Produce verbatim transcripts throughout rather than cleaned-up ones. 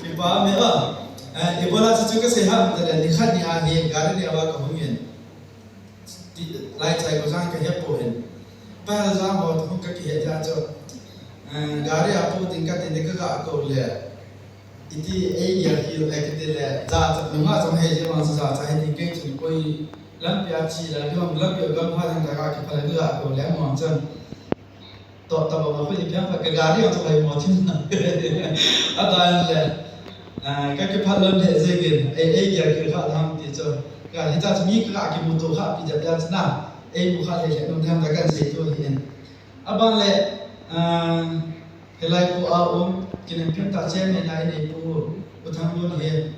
Kipa me a. Eh, ibola chu chu kasei ham tile, nikhat ni ahi, gari ni a va kahung in. Ti, lai chai ko jang kahe poi. Pal jang ho thum kakihe ja chu. Eh, gari a pu ding kati ni kaga ko le. Iti ei ya ki le kati le. Ja cha nunga jong hei je wang cha cha hei ni kei chun koi lampi a chi la, lampi a gam pha jang kaga kipha le kaga ko le mo chan. To, taba ma khu ipi ham kha, ka gari ang chu hai mo thin na. Adang le. Ah, ka kiphat lon le jeng in, ei, ei, ya ki kha lam ti chu. Ka hi ta chu mi ka kimu to kha pi ja ja chu na. Ei mu kha le le nung tham ta kan sei to hi en. Abang le, ah, helai ko a um, kin en pim ta chen ne nai nei pu, pu tham lon he.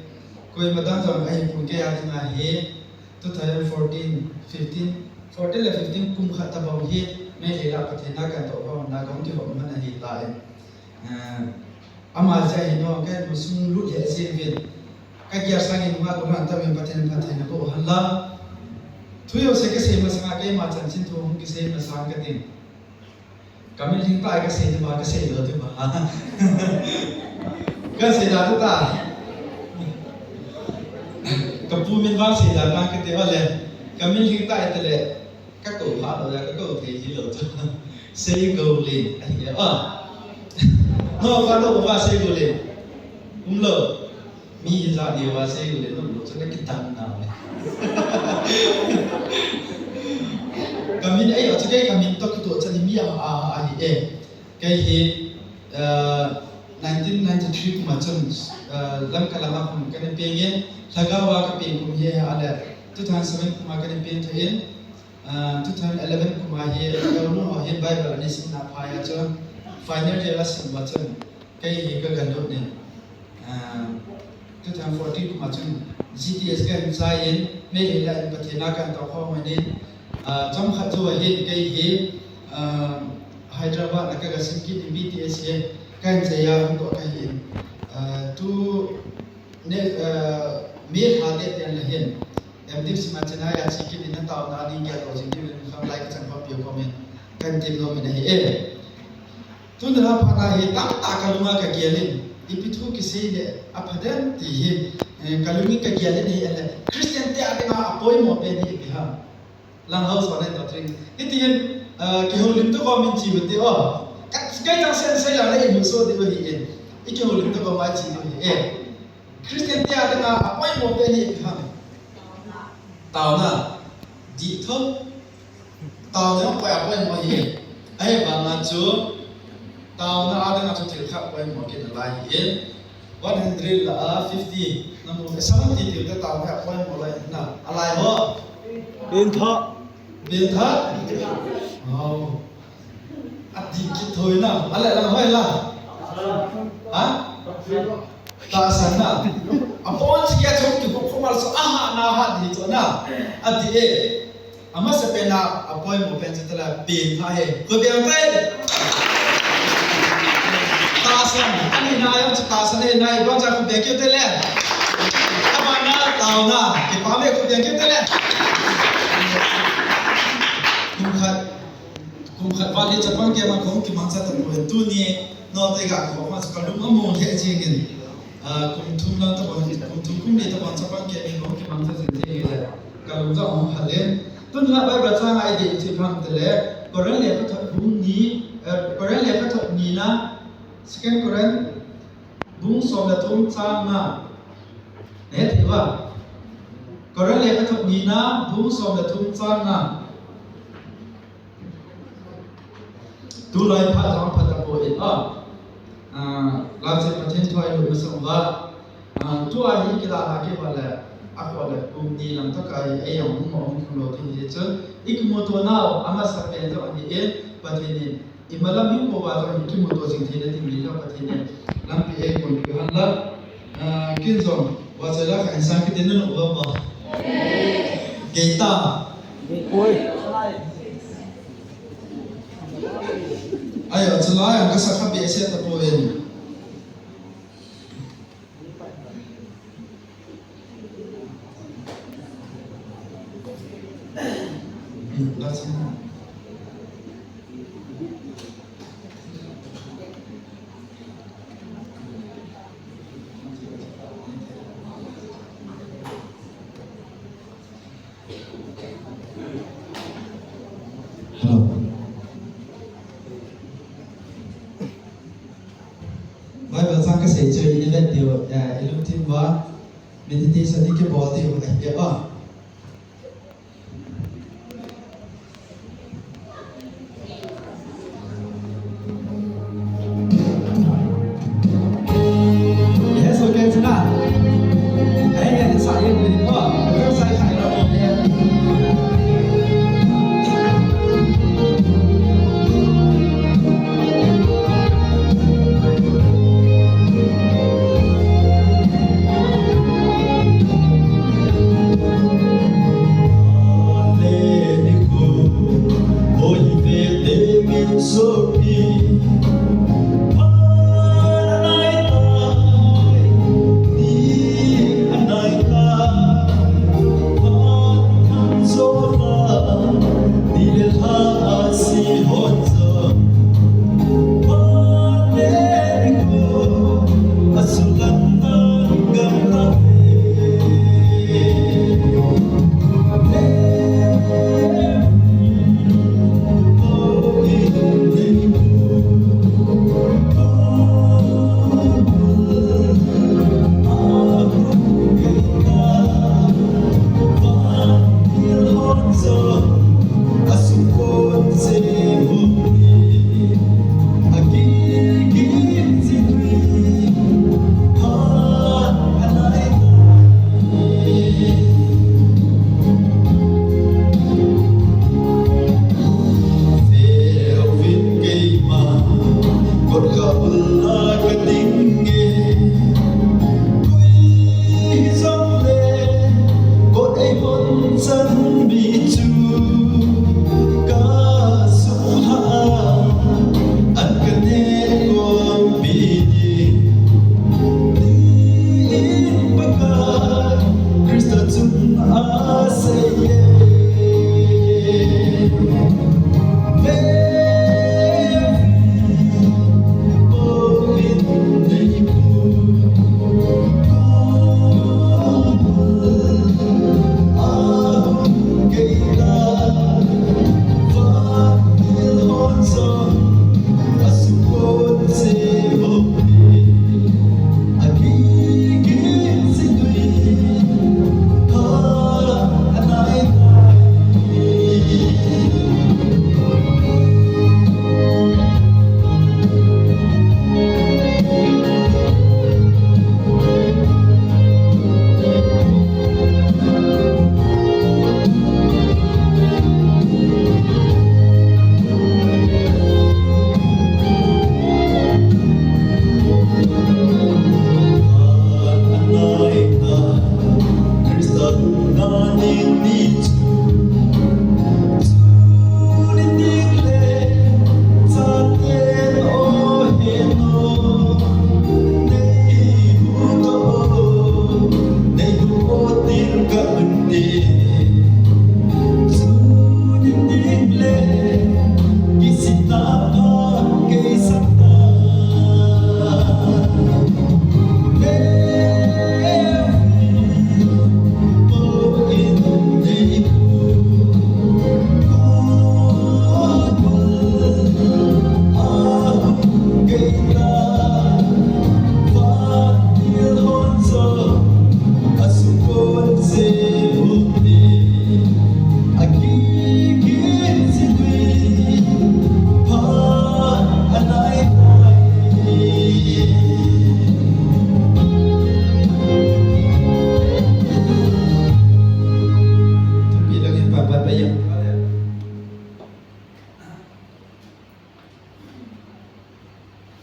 Koi ma dang jong ai pu ke a ti na he. Two thousand fourteen, fifteen, fourteen le fifteen kum khat tabang hi, Meitei lah Pathen a kan toh khom na kong kihom man ahi tai. Eh, ama jeh hin o, ka nu sung lut le jeng vin. Ka gear sang in ma ko han ta vin Pathen, Pathen na ko han la. Thu jouse kasei masang a keima chanchin thu hung kisei masang kating. Ka min lhing tai kasei diu va, kasei lou diu va. Kasei da tu ta. Ka pu min vang sei da na kati va le. Ka min lhing tai tile. Ka kou pha lou ya, ka kou thei ji lou chu. Seigoulen, ahi e. Ah. No, pa lou va Seigoulen. Um lou. Mi hi ja ni va Seigoulen um lou chu na kidang na le. Ka min ei, chu kei ka min to kito cha ni mi a, a, a hi e. Kei hi, uh, nineteen ninety-three kum a chun, uh, Lamka lam a khun kana peng in, Lhagao a ka peng kum hi a le, two thousand seven kum a kana peng thei in, uh, two thousand eleven kum a hi, ka nu ho hin Bible ana sim na pha ya chun, final year a sim va chun, Kei hi ka gan lut nin, ah, two thousand fourteen kum a chun G T S ka hin chai in, Meitei lah in Pathen a kan toh khom in, ah, chomkhat chu ahin kei hi, ah, Hyderabad a ka ga sim kit in B T S hi ka hin chai a hung toh ka hi in, ah, tu ne, ah, May lha teng teng le hin, M Div sim a Chennai a che kit in na taona ding gel lou jing diu in kham lai ka chan khom piu khom in, ka hin tim nom in ahi e. Tun la phat a hi tamtah ka lunga ka gel in, ipi thu kisei le apha dem ti hi, eh, ka lung in ka gel in ahi le, Christian te a dinga apoimo pen hi ipi ham. Lang hau so ne to tring. Hiti hin, eh, kihoulim to ko min chi u te o. Ka, ka chang sen sei la le i mu so de hi e. I kihoulim to ko ma chi de hi e. Christian te a dinga apoimo pen hi ipi ham. Taona. Dihtho. Taona jong apoimo hi. Ahivanga chu, taona a dinga chu thil khat poimo kit nalai hi. One hundred lah a fifty. Namu, eh, seventy til te taona hi apoimo lai na. Alai ho. Pengthah. Pengthah. Wow. Adih kit thoi na. Ale lang hoi la. Ha? Tahsan na. Abon si kia chom ki ko khomal so aha na ha di to na. Adih e. Amasapen a apoimo pen chu tala pengthah hi. Ko pengthah hi. Tahsan. Ani na jong chu tahsan hi na. Ibon cha ko peng kit te le. Abana taona. Kipa me ko peng kit te le. Kum khat. Kum khat val hi chapang kei a kong kimangcha tapoi. Tuni, note ga ko ma chu ka lung among lheh jeng in. Ah, kum thum lang tapon, kum thum kum ni tapon chapang kei a kong kimangcha jeng jeng in le. Ka lung jong ahung hal in. Tun la Bible chang a i dih chu ipi ham tile, Korin lekhathot bung ni, eh, Korin lekhathot ni na, Second Korin bung som le thum chang nga. Na het thei uva? Korin lekhathot ni na, bung som le thum chang nga. Tulai phat jong phat tapoi a. Ah, Lalchai Pathen thu a i lut masang uva. Ah, tua hi kidalha kit uva le, akhoh le kum ni lang tah a ei jong hung mo hung thum lou ding hi chun. I kimuto nau, amasapen jong ahi e, Pathen in. Imalam hinkho uva jong i kimuto jing theina ding hi jong Pathen in. Lampi eigonpeh hen lang. Ah, ken jong, vachoi la kha insang kiti nanu uva ma. Gei ta. Oi. Ai, a chulai ang kasa kha behseh tapoi. Hmm, that's enough. Kasei chu ina vet diu, eh, ilungthim uva meditation ikibol diu ahi a.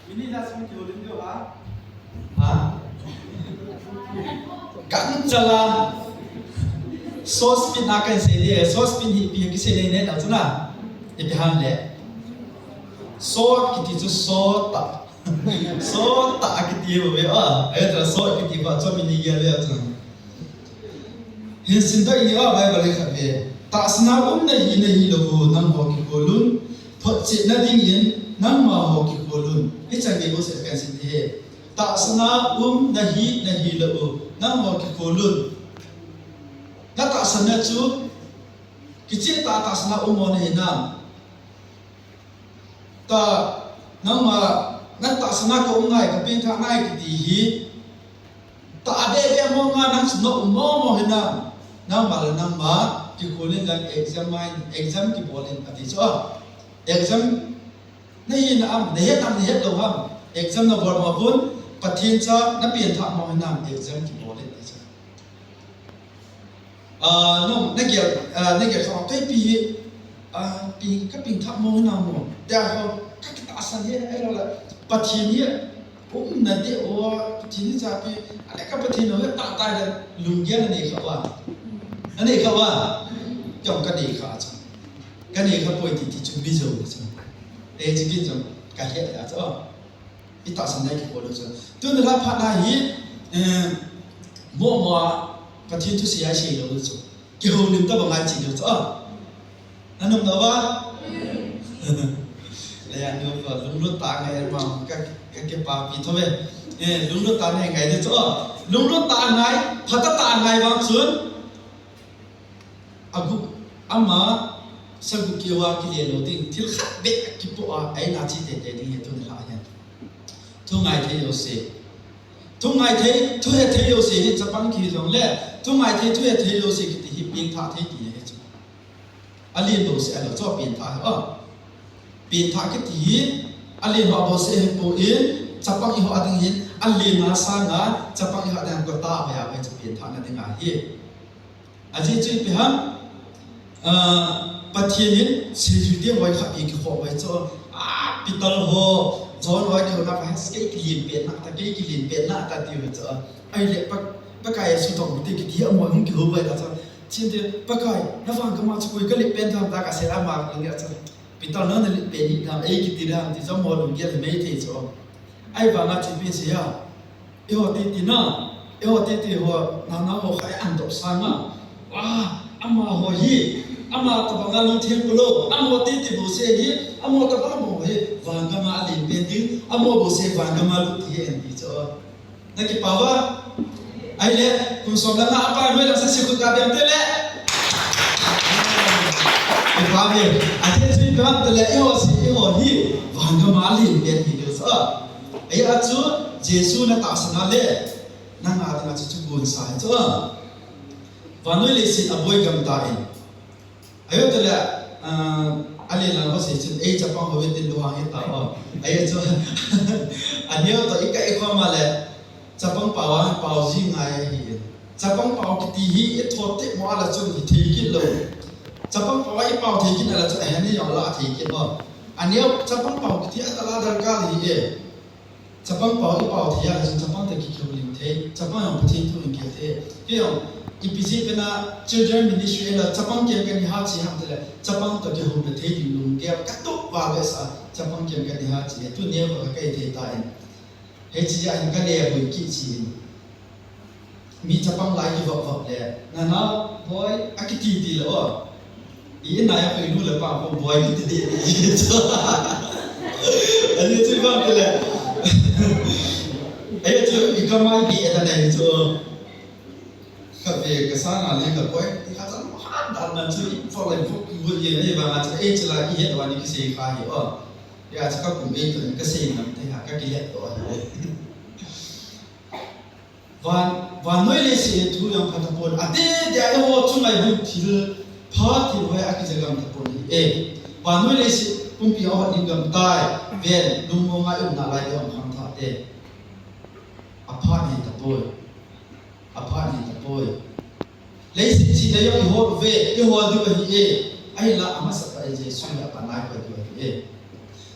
Minute la sung kilo din do ha? Ha? Kang chala. Sauce pin a kan sei le, sauce pin hi pi ki sei le ne ta chuna. Ipi ham le. So kiti chu so ta. So ta kiti ve a. Ai ta so kiti ba cho min ni ya le a chuna. Hin simdoh inge, Bible lekhabu. Tahsan a um nahi, nahilou u, nangho kikholun. Thotchetna dingin, nangmaho kikholun. Hichan gei bou seh kahin sim e. Tahsan a um nahi, nahilou u, nangho kikholun. Na tahsan na chu, kicheh tah a tahsan a um mo nahinam. Ta, nangma Nang tahsan a ka um ngai, ka pengthah ngai kiti hi, tah bebe mo nga nang chu na um mo mo hinam. Nangma le nangma, kikholin lang exam mai, exam kibolin ati chu a. Exam na hi na am, na het am, na het lo ham. Exam na bol mo hun, Pathen cha na pengthah mo hinam, exam kibolin ati chu. Ah, no, na gel, ah, na gel kha, kei pi hi, ah, pi, ka pengthah mo hinam mo. Tia ho, ka kitahsan hi, ai lo la, Pathen hi, um na te o, Pathen hi cha pi, ale ka Pathen ho, ta ta le, lunggel na nei kha ba. Na nei kha ba. Kong ka nei kha cha. Ka nei kha poi ti ti chu mi jo cha. E chi kin cha, ka het ya cha. I tahsan nai kikol lou chu. Tuni la phat na hi, eh, mo mo a Pathen thusei a sei lou chu. Kihoulim ta bang a chi lou chu. Ah. Na nom na ba? Le a nu ko lunglut ta ngai ma ka, ka kipapi tho ve. Eh, lunglut ta ngai ngai de chu. Lunglut ta ngai, phat ta ngai vang chun. Agu, ama, sagu kiwa kile lou ding, thil khat beh kipoh a, eina chi tete ding hi tuni la hian. Thu ngai thei jouse. Thu ngai thei, thu he thei jouse hi chapang kihi jongle, thu ngai thei, thu he thei jouse kiti hi pengthah thei ti hi chu. Alen jouse alo chu pengthah hi, oh. Pengthah kiti hi, alen ho jouse hi poi, chapang i ho a ding hin, alen a sanga, chapang i ho a ding ko ta, hoi a, hoi chu pengthah na ding ahi. Ajeh chu ipi ham, ah, Pathen in seijui te hoi khat i kikhom hoi chu, ah, Peter ho, John ho kihouna pa, kei kilen pen na ta, kei kilen pen na ta ti hoi chu, ahile Pa, Pakai Jesu tong te kiti amaho hung kihou hoi ta chu, chinte, Pakai, na vangam a chu koi ka len pen tham ta ka sei la ma lung ya chu, Peter na na len pen hi tham, ei kiti dam ti chu amaho lunggel hi mei thei chu, ahivanga chu ipi sei a, Eiho titi na, eiho titi ho, nana ho khai an dop sanga. Wa, amaho hi, ama tabang a lungthim pulo, amaho titi bouseh hi, amaho tabang amaho hi, vangam a alen pen ding, amaho bouseh vangam a lut hi en ti chu. Na kipah uva? Ahile, kum som le nga a pa noi la sa si khu ka bem te le. Kipah uve, ajeh chu ipi ham tile, eiho si, eiho hi, vangam a alen pen hi deu sa. Ajeh chu, Jesu na tahsan a le, nanga dinga chu chu gon sa hi chu a. Vannoi leiset aboi gam ta in. Ajo tile, ah, alen lang ho sei chun, ei chapang ho vetin lu hang hi ta o. Ajo chu, aneo to i kai khom a le, chapang pao a, pao ji ngai ahi in. Chapang pao kiti hi, i thot te mo a la chun hi thei kit lo. Chapang pao a i pao thei kit a la chun, ahe ni yo la thei kit o. Aneo, chapang pao kiti a ta la darkar hi e. Chapang pao i pao thei a, chun chapang te kikihoulim thei, chapang jong Pathen thu in gel thei. Kei jong, ipi jeh pen a children ministry a la, chapang kem kani ha chi ham tile, chapang to kihoulim thei ding lunggel, ka tup val behseh a, chapang kem kani ha chi, tu neo ka kai thei ta in. Hiche jeh a hin ka le boi kit chi in. Mi chapang lai kivop vop le, nana, boy, akiti ti le o. I in a ya koi nu le pa ko boy kiti ti. Ani chu bang ti le. Ai chu i kamai ki eta nai chu. Ka ve ka sa na le ka boy, i ka chan han dan na chu i fo lai fo ki wo ye nei ba nga chu e chu la i het wa ni ki sei kha hi o. Ya chu ka kum e tu ka sei nam te ha ka ki het to hi. Van, vannoi leiset thu jong pha tapon, ate dia eiho chunga i hun thil, pha thil hoi a kija gam tapon hi e. Vannoi leiset pumpi a hot in gam tai, ven, lungmong a i um nalai te hung kham tha te. Apha ni tapoi. Apha ni tapoi. Leiset chihna jong i hol uve, i hol diu ahi e. Ahinla amasapa e Jesu hi apanai koi diu ahi e.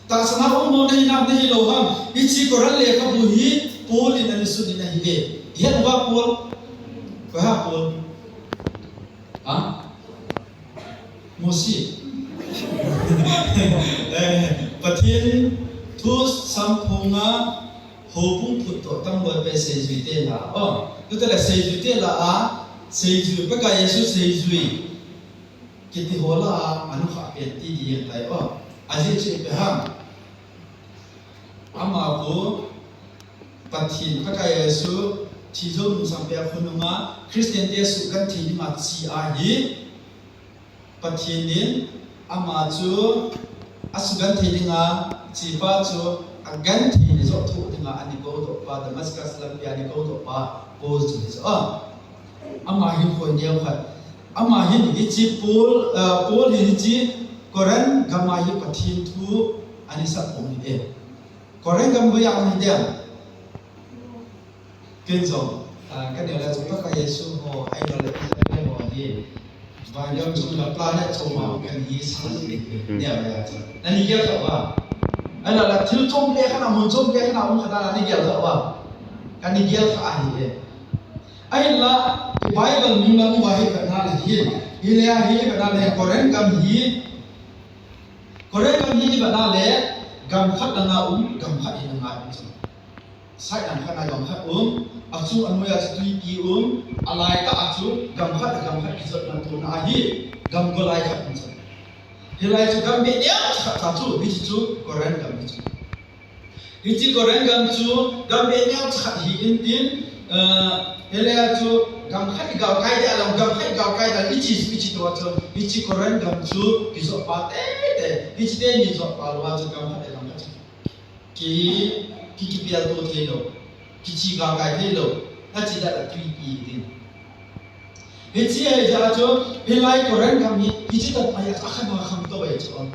Tahsan a um mo nahi nam nahi lou ham. Hiche Korin lekhabu hi Paul in ana sun in ahi e. I het uva Paul. Koi ham Paul? Ha? Mosi. Eh, Pathen thu samphong a Houbung phut toh tam loi pen seijui te la. Oh, tu te la seijui te la a, seijui, Pakai Jesu seijui. Kiti ho la a, anu kha pen ti di yang tai. Oh, ajeh chu ipi ham. Ama ko, Pathen, Pakai Jesu, thi jou nung sang pe a khonung a, Christian te suhgenthei ding a chi ahi. Pathen in ama chu asugenthei dinga, chepa chu Agenthei ni joh thoh dinga ana koudoh pa, Damascus lampi a ana koudoh pa Paul chu hichu a. Ama hin koi neo khat. Ama hin hiche Paul, ah, Paul hin hiche Corinth gam a hi Pathen thu ana sap u ahi e. Corinth gam hoiya um ham? Ken jong, ah, ka neo le chu Pakai Jesu ho, ahilouleh Israel ho hi. Vangam chung la planet chung ma kan hi sa ni, neo le chu. Nani gel kha uva? Ahilouleh thil chom le khat a, mun chom le khat a um kha ta nani gel kha uva? Kani gel kha ahi e. Ahinla, Bible nung lang uva hi ka na le hi. Hi le a hi ka na le Corinth gam hi. Corinth gam hi ka na le gam khat langa um, gam khat hi langa um. Side lang khat a gam khat um, achung anoi a chu twipi um, alai tah a chu gam khat le gam khat kijotna tona ahi, gam golai khat um chu. Hilai chu gam be neo khat ta chu, hiche chu Corinth gam hi chu. Hiche Corinth gam chu gam be neo khat hi in tin, eh, hilai chu gam khat igalkai dia lang, gam khat igalkai dia, hiche chu, hiche tua chu, hiche Corinth gam chu kijot pa tete, hiche teni jot pa lou a chu gam khat le gam khat chu. Ki, ki, kipel to thei lou, kichi galkai thei lou, achi da la twipi ding. Hiche ahi jeh a chu, hilai Corinth gam hi, hiche tah a hi, akhan a khangtou ahi chu.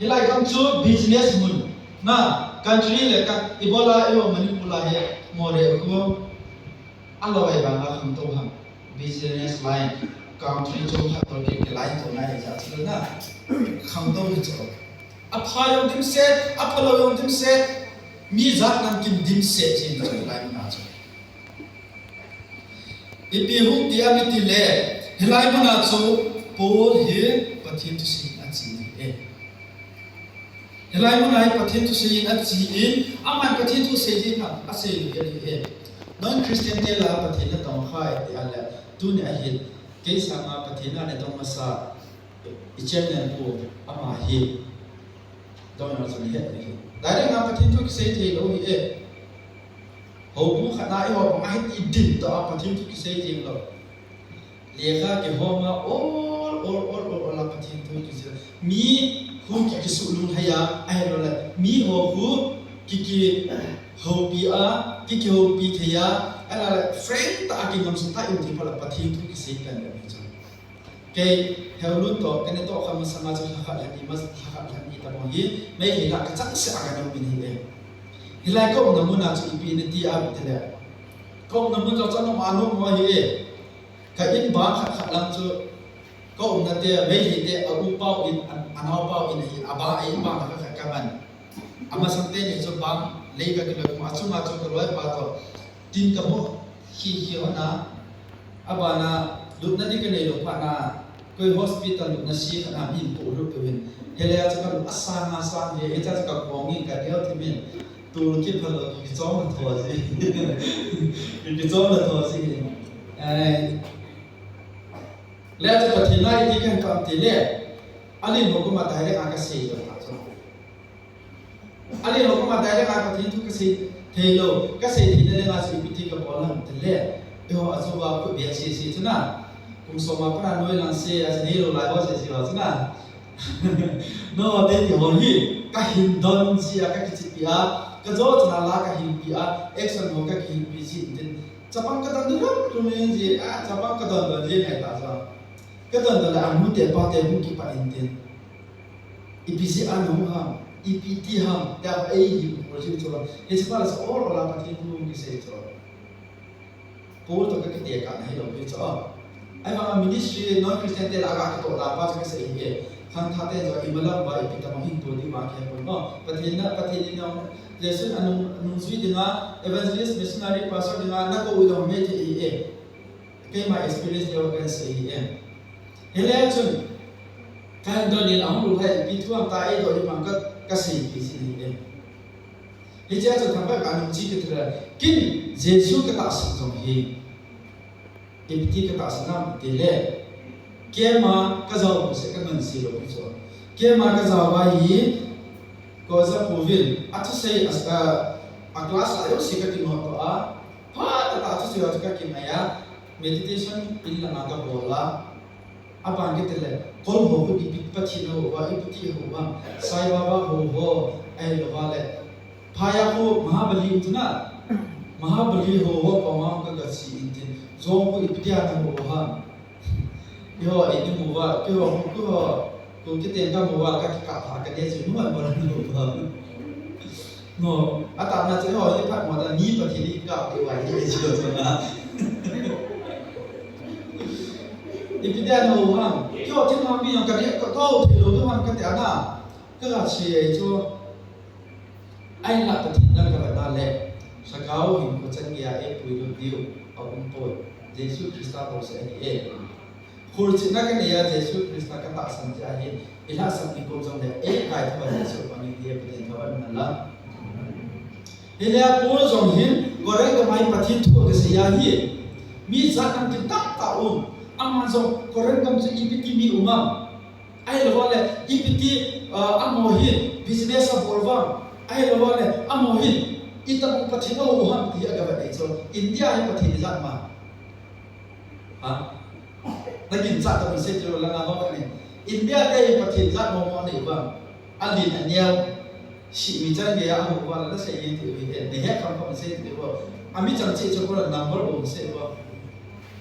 Hilai gam chu business mun. Na, country le ka, ibola, ibo Manipur la hi, Moreh khu. Alou ahi vanga khangtou ham. Business line, country chom khat toh ki, ki line toh nai ahi jeh a chu na. Khangtou hi chu. Apha jong dimset, aphalou jong dimset. Mi jat nam kim dimset jing chu hilai mun a chu. Ipi hung ti ham iti le, hilai mun a chu Paul hi Pathen thusei in ache ahi e. Hilai mun a hi Pathen thusei in ache in, aman Pathen thusei ding ham, asei lou ahi e. Non-Christian te la Pathen natong kha e ti a le, tuni a hin, kei sanga Pathen a natong masa, i chairman pu, ama hi. Dong na chu ni het ni hi. Direct a Pathen thu kisei thei lou ahi e. Houbung khat na eiho bang ahi ti din toh a Pathen thu kisei thei lou. Lekha kihom a ol, ol, ol, ol, ol a Pathen thu kisei. Mi hung ki, kisuh lunglhai a, ahilouleh, mi ho khu ki, kihoupi a, ki, kihoupi thei a, ahilouleh, frank tah a kingamsung tah in thei phat a Pathen thu kisei pen le mi chang. Kei, Heolun toh, kani toh kha masanga chu lhakhat lhani, mas, lhakhat lhani tabang hi, Meitei lah kachangseh a kana um in ahi e. Hilai ka umna mun a chu ipi nati ham itile. Ka umna mun chu achanu manu mo ahi e. Ka in bang khat khat lang chu, ka umna te, Meitei te, a upa u in, a, anaopa u in ahi, aba, a in bang khat khat ka man. Amasang teni chu bang lei ka kiloi, achunga chu ka loipa toh tin ka mu khi khi hon a, abana lutna ding ka neilou phat na, koi hospital lutna si khat na min polut uvin. Hilai a chu ka lut asang asang hi, hiche a chu ka kong in ka neo thim in, tul kiphal lou kichom na tho ji. Kichom na tho ji. Eh, le chu Pathen a iti kan kam ti le, alen ho koma direct a ka sei lou phat chu. Alen ho koma direct a Pathen thu kasei thei lou, kasei theina le nga chu ipi ti kabol ham tile. Eiho a chu va khu bia si si chu na. Kum som a pat a noi lang se a chu neilou lai ho se si ho chu na. No, te ti ho hi, kahin don si a, kakichipi a, kajo chana la kahin pi a, action ho kakihin pi si tin. Chapang kadon don don ji a, chapang kadon don ji ngai ta chu. Kadon don le anu te pa te hung kipat in tin. Ipi jeh a nahung ham, ipi ti ham, tia eihin bol jiu chu. Hiche pa la sa ol ol a Pathen thu kisei chu. Paul toh ka kitekah na hilou pi chu. Ahivanga ministry non-Christian te lah a ga kitoh da pa chu kasei ahi e. Khangthah te chu imalam uva ipi tabang hin bol ding vang kihepon mo. Pathen na, Pathen in na, Jesu in anung, nungjui dinga, evangelist, missionary, pastor dinga, nakou u le hung mei thei ahi e. Keima experience lou kahin sei ahi e. Hilai a chun, kahin don in ahung lhai, ipi thu ham ta eidoh ding vang ka, kasei pi ji ahi e. Hiche a chun thangvah ka nung chi kiti le, ken Jesu katahsan jong hi. Ipi ti katahsan ham tile, keima kajao se kangansei lou pi chu. Keima kajao va hi, ko ja pu vin, athusei a, a, a class a jouse kakinoh to a, phat a athusei a chu kakingai a, meditation in langa kabol a, Aban kiti le, kol ho khu ipi Pathen ho uva, ipi ti ho uva, Sai Baba ho ho, Ahilou vale, phai a khu Mahabali chu na, Mahabali ho ho pa ma ka ga si in tin, jong khu ipi dia na ho ha. Eiho i ni mu va, keiho khu, keiho khu kiten ka mu va, ka kikah pha ka de chu nu va, nu va. No, atahna chu eiho hi phat mo ta ni pa thi ni ka de va ni chu chu na. Ipi dia na ho ha. Keiho thinglhang mi jong ka de ka ko thei lou tu han ka ti ana. Ka ga si ei chu. Ahinla Pathen dang ka vet na le, lhagao hinkho chan geiya eipui lut diu a um poi. Jesu Christa bouseh ahi e. Khulchilna ka nei a Jesu Christa ka tahsan jeh ahi. I lhahsam i kum jong le, ei kaithou a Jesu pang in ti Pathen thangvah in umhen lang. Hile Paul jong hin, Corinth gam a hin Pathen thu akisei ahi. Mi jat ham tin tamtah um. Aman jong Corinth gam chu ipi ti mi um am. Ahilou le, ipi ti, ah, amaho hin business abol vang. Ahilou le, amaho hin itobang Pathen aum ham ti aga vet nei chu. India hi Pathen ijat ma. Ha? Na ginchat tobang sei tiro langa ho kani. India te hi Pathen ijat mo mo nei vang. Alen aneo. Sihmi chan geiya aum uva le, na sei nge ti uve, na het kham kham sei ti uve. Ami chang cheh chu ko la number bou sei uve.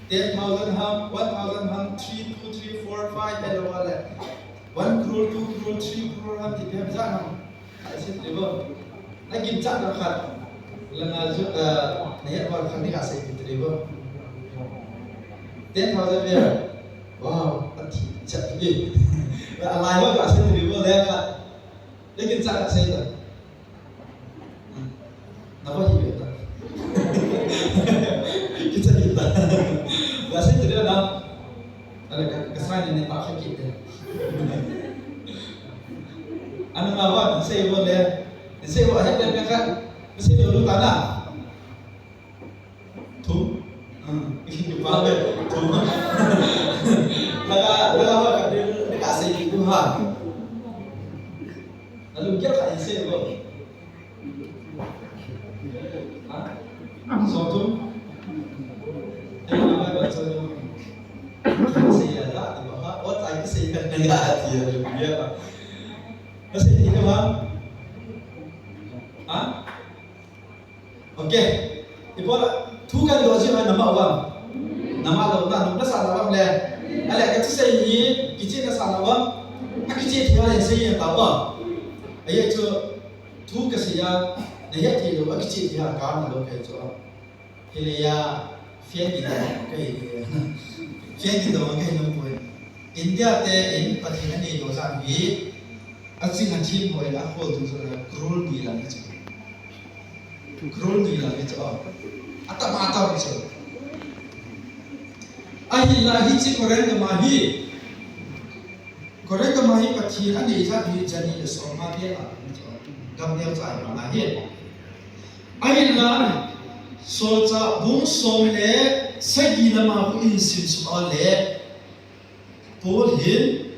Ten thousand ham, one thousand ham, three, two, three, four, five, ahilou le. One crore, two crore, three crore ham ti pe ham jat ham. Sei ti uve. Na ginchat na khat. Langa chu, eh, na het uva khat ni ka sei ti uve. Ten thousand le. Wow, athi chat uve. Alai ho ka sei ti uve le khat. Lekin cha ka sei ta. Na ba hi ta. Ki cha hi ta. Ka sei ta na. Ala ka, ka sai ne pa ka ki te. Ana na ba sei bo le. Sei bo he le ka. Sei lo lu ta na. Thum. Hmm. Ba le. Thum. Laga, laga ba ka de, ka sei ki tu ha. Lalu kya ka sei bo. Ha? Som thum. Ei, na ba ka som thum. Sei ya la, ba ha. O tai ki sei ka na ya ti ya lu ya. Ka sei ki ka ha. Ha? Okay. Ibola thu kahin doh ji mai nama uvam. Nama lou na, nung nasa na uvam le. Ale ka thusei hi, kicheh nasa na uvam. Akicheh thei a le sei ta uvam. Ahi chu thu kasei a, na het thei lou, akicheh thei a kana lou kahi chu. Hile ya, fian ki ta kahi. Fian ki ta kahi lou poi. India te in Pathen anei lou jat hi, aching athem ho in akhol tu chu crore ni lang chu. Crore ni lang chu. Atam atam chu. Ahinla hiche Corinth gam a hi. Corinth gam a hi Pathen anei jat hi jani le som nga te a chu. Gam neo chai ma la hi. Ahinla Solchah bung som le sagi lama khu in sim suh a le. Paul hin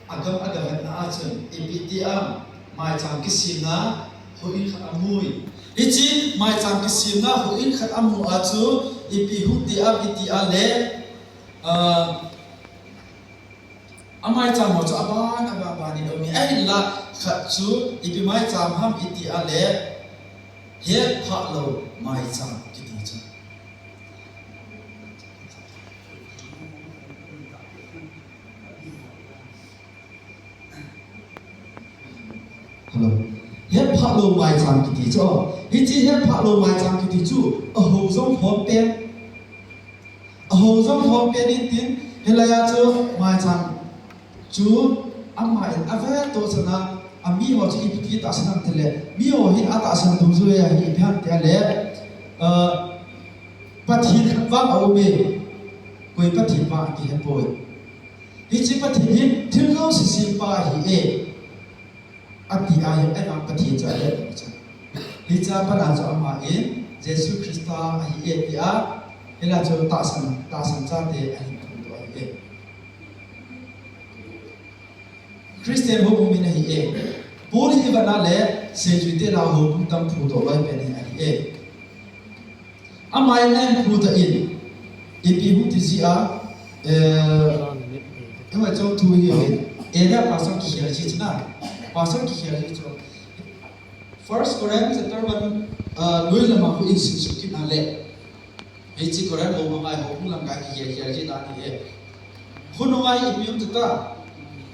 agam aga vetna a chun, ipi ti am, maicham kisemna houin khat amu e. Hiche maicham kisemna houin khat amu a chu, ipi hung ti am iti a le, ah, amaicham ho chu aban, aban, aban in aum e. Ahinla khat chu, ipi maicham ham iti a le, hetphah lou maicham kiti chu. Hello. Hetphah lou maicham kiti chu. Hiche hetphah lou maicham kiti chu. Ahou jong hom pen. Ahou jong hom pen in tin. Hilai a chu maicham chu ama in ave to chana. Ami ho chu ipi ti tahsan ham tile. Mi ho hin atahsan dungjui a hi ipi ham tile. Ah, Pathen khat vang aum e. Koi Pathen vang akihe poi. Hiche Pathen hi thil jouse sempa ahi e. Ati ahi, ahivang Pathen chu ahet chu. Hiche a pat a chu ama in Jesu Christa ahi e tia, hilai chu tahsan, tahsan chate ahin thum doh ahi e. Christian houbung min ahi e. Paul hi i vet na le, seijui te lah a houbung tam phudoh loi pen hi ahi e. Ama in ahin phudoh in, ipi hung ti ji a, eh, eiho chong thu hi, eh, area pastor kikhel ji chu na. Pastor kikhel hi chu. First Corinth chapter one, uh, noi lama khu insim suh kit na le. Hiche Corinth ho mangai ho hung lamkai kikhel khel ji ta ni e. Khonunga ipi um tita,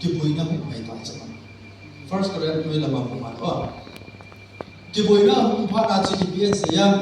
kiboina hung mai ta chu. First Corinth noi lama khu ma. Oh. Kiboina hung phat na chu ipi asei em.